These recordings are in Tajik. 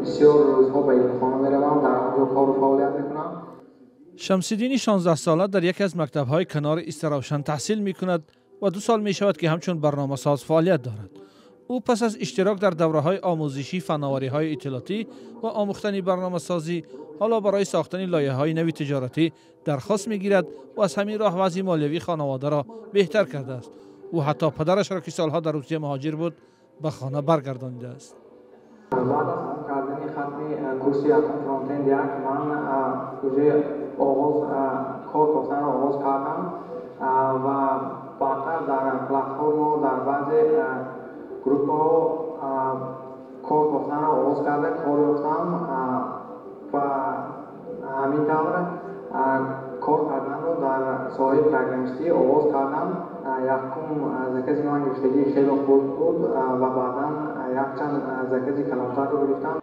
Бисёр рӯзҳо ба Илмхона меравам, дар он ҷо кору фаъолият мекунам. Шамсиддини 16сола дар яке аз мактабҳои канори Истаравшан таҳсил мекунад ва 2 сол мешавад, ки ҳамчун барномасоз фаъолият дорад. Ӯ пас аз иштирок дар давраҳои омӯзишии фановариҳои иттилоотӣ ва омӯхтани барномасозӣ, ҳоло барои сохтани лоиҳаҳои нави тиҷоратӣ дархост мегирад ва аз ҳамин роҳ вазъи молиявии хонаводаро беҳтар кардааст. Ӯ ҳатто падарашро, ки солҳо дар Русия муҳоҷир буд, ба хона баргардонидааст. Баъд аз тамом кардани хатми курси якум фронтенд як, ман уже оғоз кор кофтанро оғоз кардам ва баъдтар дар платформао, дар баъзе группаҳо кор кофтанро оғоз карда, кор ёфтам ва ҳамин тавр кор карданро дар соҳаи программистӣ оғоз кардам. Якум закази ман гирифтагӣ хеле хурд буд ва баъдан якчанд закази калонтарро гирифтам.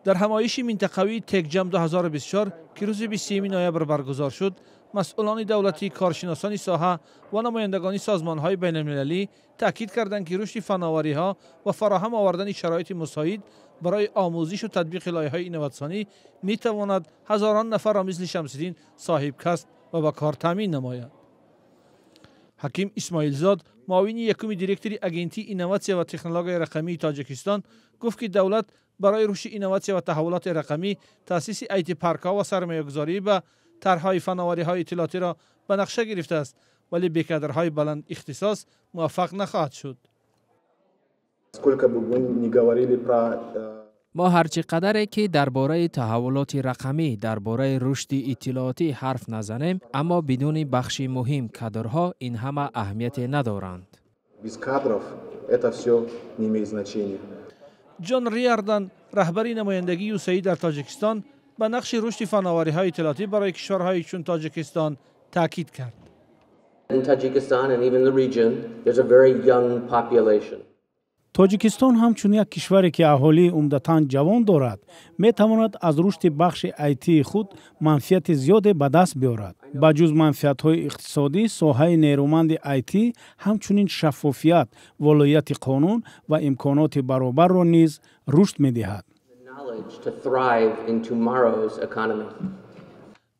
Дар ҳамоиши минтақавии ТекЖам 2024, ки рӯзи 23 ноябр баргузор шуд, масъулони давлатӣ, коршиносони соҳа ва намояндагони созмонҳои байналмилалӣ таъкид карданд, ки рушди фановариҳо ва фароҳам овардани шароити мусоид барои омӯзишу татбиқи лоиҳаҳои инноватсионӣ метавонад ҳазорон нафарро мисли Шамсиддин соҳибкасб ва ба кор таъмин намояд. Ҳаким Исмоилзод, муовини якуми директори Агентии инноватсия ва технологияи рақамии Тоҷикистон, гуфт, ки давлат барои рушди инноватсия ва таҳаввулоти рақамӣ таъсиси айти паркҳо ва сармоягузорӣ ба тарҳҳои фановариҳои иттилоотиро ба нақша гирифтааст, вале бе кадрҳои баланд ихтисос муваффақ нахоҳад шуд. Сколько бы мы ни говорили про Мо ҳарчи қадаре ки дар бораи таҳаввулоти рақамӣ, дар бораи рушди иттилоотӣ ҳарф назанем, аммо бидуни бахши муҳим, кадрҳо, ин ҳама аҳамияте надоранд. Без кадров это все не имеет значения. Ҷон Риардан, раҳбари намояндагии ЮСАИД дар Тоҷикистон, ба нақши рушди фановариҳои иттилоотӣ барои кишварҳои чун Тоҷикистон таъкид кард. In Tajikistan and even the region, there's a very young population. Тоҷикистон ҳамчун як кишваре, ки аҳолии умдатан ҷавон дорад, метавонад аз рушди бахши айтии худ манфиати зиёде ба даст биёрад. Ба ҷуз манфиатҳои иқтисодӣ, соҳаи нерӯманди айтӣ ҳамчунин шаффофият, волоияти қонун ва имконоти баробарро низ рушд медиҳад. Knowledge to thrive in tomorrow's economy.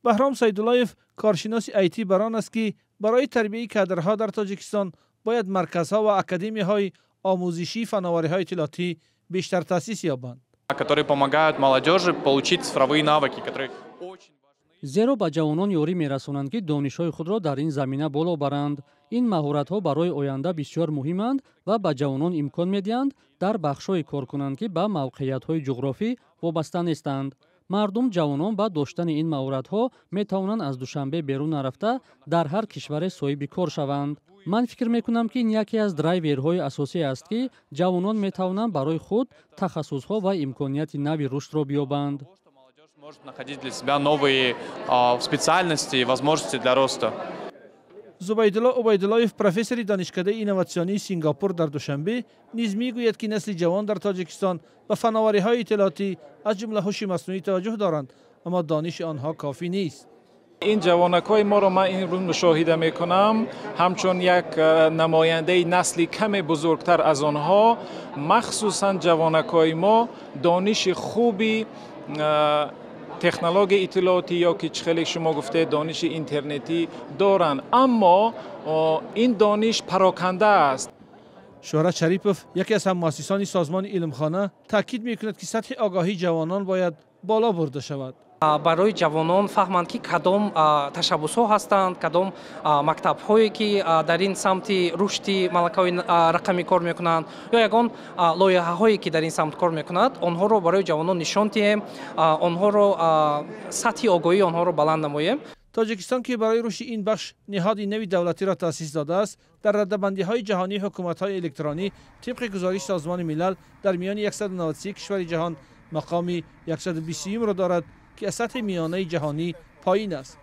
Баҳром Сайдуллоев, коршиноси айтӣ, бар он аст, ки барои тарбияи кадрҳо дар Тоҷикистон бояд марказҳо ва академияҳои омӯзишии фановариҳои иттилоотӣ бештар таъсис ёбанд. Которые помогают молодежи получить цифровые навыки, которые очень Зеро ба ҷавонон ёрӣ мерасонанд, ки донишҳои худро дар ин замина боло баранд. Ин маҳоратҳо барои оянда бисёр муҳиманд ва ба ҷавонон имкон медиҳанд дар бахшҳое кор кунанд, ки ба мавқеиятҳои ҷуғрофӣ вобаста нестанд. Мардум, ҷавонон ба доштани ин маҳоратҳо метавонанд аз Душанбе берун нарафта, дар ҳар кишваре соҳиби кор шаванд. Ман фикр мекунам, ки ин яке аз драйверҳои асосӣ аст, ки ҷавонон метавонанд барои худ тахассусҳо ва имконияти нави рушдро биёбанд. Может находить для себя новые специальности и возможности для роста. Зубайдулло Убайдуллоев, профессори Донишкадаи инноватсионии Сингапур дар Душанбе, низ мегӯяд, ки насли ҷавон дар Тоҷикистон ба фановариҳои иттилоотӣ, аз ҷумла ҳуши маснуӣ, таваҷҷӯҳ доранд, аммо дониши онҳо кофӣ нест. Ин ҷавонакҳои моро ман ин рӯз мушоҳида мекунам ҳамчун як намояндаи насли каме бузургтар аз онҳо. Махсусан ҷавонакҳои мо дониши хуби технологияи иттилоотӣ ё ки чӣ хеле шумо гуфтед, дониши интернетӣ доранд, аммо ин дониш пароканда аст. Шӯҳрат Шарипов, яке аз ҳаммуассисони созмони Илмхона, таъкид мекунад, ки сатҳи огоҳии ҷавонон бояд боло бурда шавад. Барои ҷавонон фаҳманд, ки кадом ташаббусҳо ҳастанд, кадом мактабҳое, ки дар ин самти рушди малакаҳои рақамӣ кор мекунанд ё ягон лоиҳаҳое, ки дар ин самт кор мекунад, онҳоро барои ҷавонон нишон диҳем, онҳоро, сатҳи огоҳии онҳоро баланд намоем. Тоҷикистон, ки барои рушди ин бахш ниҳоди нави давлатиро таъсис додааст, дар радабандиҳои ҷаҳонии ҳукуматҳои электронӣ тибқи гузориши Созмони Милал дар миёни 193 кишвари ҷаҳон мақоми 121-ро дорад, ки аз сатҳи миёнаи ҷаҳонӣ поин аст.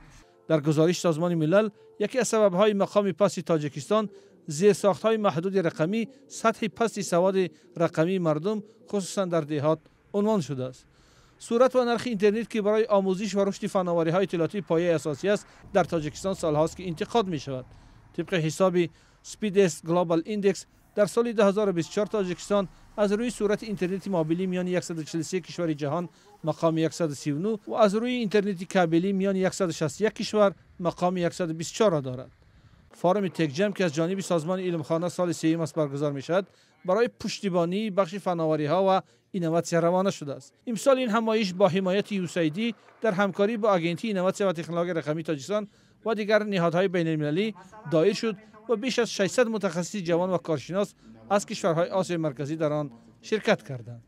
Дар гузориши Созмони Милал яке аз сабабҳои мақоми пасти Тоҷикистон зерсохтҳои маҳдуди рақамӣ, сатҳи пасти саводи рақамии мардум, хусусан дар деҳот, унвон шудааст. Суръат ва нархи интернет, ки барои омӯзиш ва рушди фановариҳои иттилоотӣ пояи асосӣ аст, дар Тоҷикистон солҳост, ки интиқод мешавад. Тибқи ҳисоби Speedtest Global Index, дар соли 2024 Тоҷикистон аз рӯи суръати интернети мобилӣ миёни 143 кишвари ҷаҳон мақоми 139 ва аз рӯи интернети кабелӣ миёни 161 кишвар мақоми 124-ро дорад. Форуми ТекЖам, ки аз ҷониби созмони Илмхона соли сеюм аст баргузор мешавад, барои пуштибонии бахши фановариҳо ва инноватсия равона шудааст. Имсол ин ҳамоиш бо ҳимояти ЮСАИДИ дар ҳамкорӣ бо Агентии инноватсия ва технологияи рақамии Тоҷикистон ва дигар ниҳодҳои байналмилалӣ доир шуд ва беш аз 600 мутахассиси ҷавон ва коршинос аз кишварҳои Осиёи Марказӣ дар он ширкат карданд.